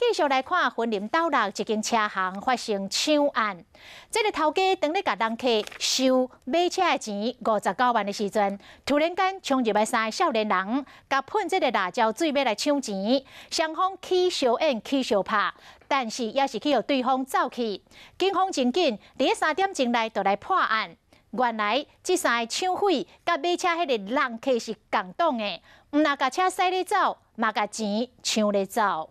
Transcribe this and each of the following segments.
繼續來看雲林斗六一間車行發生搶案。這个頭家當咧共人客收買車的錢59萬的時陣，突然間衝入來三个少年人，共噴這个辣椒水欲來搶錢，雙方起相應起相拍，但是也是去予對方走去。警方真緊，佇3點鐘內就來破案。原來這三个搶匪佮買車彼个人客是仝黨的，毋但共車駛咧走，嘛共錢搶咧走。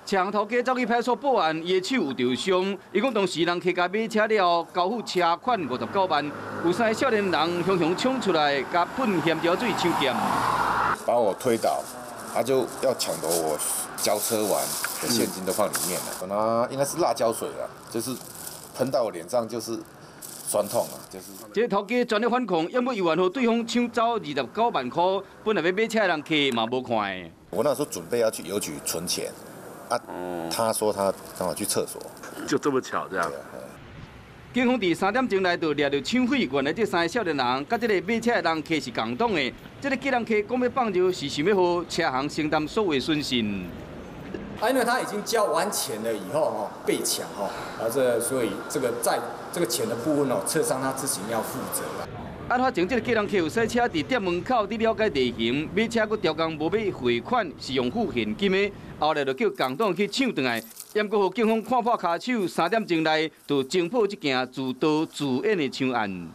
車行頭家走去派出所報案，伊的手有著傷。伊講當時人客共買車了後，交付車款59萬，有三個少年人雄雄衝出來，共噴鹹椒水搶劫。把我推倒，他就要搶奪我交車完的現金都放裡面了。那應該是辣椒水啦，就是噴到我臉上就是酸痛啊，就是。這個頭家全力反抗，猶閣猶原予對方搶走29萬塊。本來欲買車的人客嘛無看。我那時候準備要去郵局存錢。啊，他說他剛好去廁所，就這麼巧這樣。警方佇3點鐘內就掠著搶匪，原來這三個少年人佮這个買車的人客是仝黨的。這个假人客講欲放尿，是想欲予車行承擔所有損失。啊，因為他已經交完錢了以後，吼被搶，吼，啊，這所以這個在這個錢的部分哦，車商他自行要負責。案發前，這个假人客有駛車佇店門口佇了解地形，買車閣調工無欲匯款，是用付現金的。後來就叫仝黨去搶轉來，猶閣予警方看破跤手，3點鐘內就偵破這件自導自演的搶案。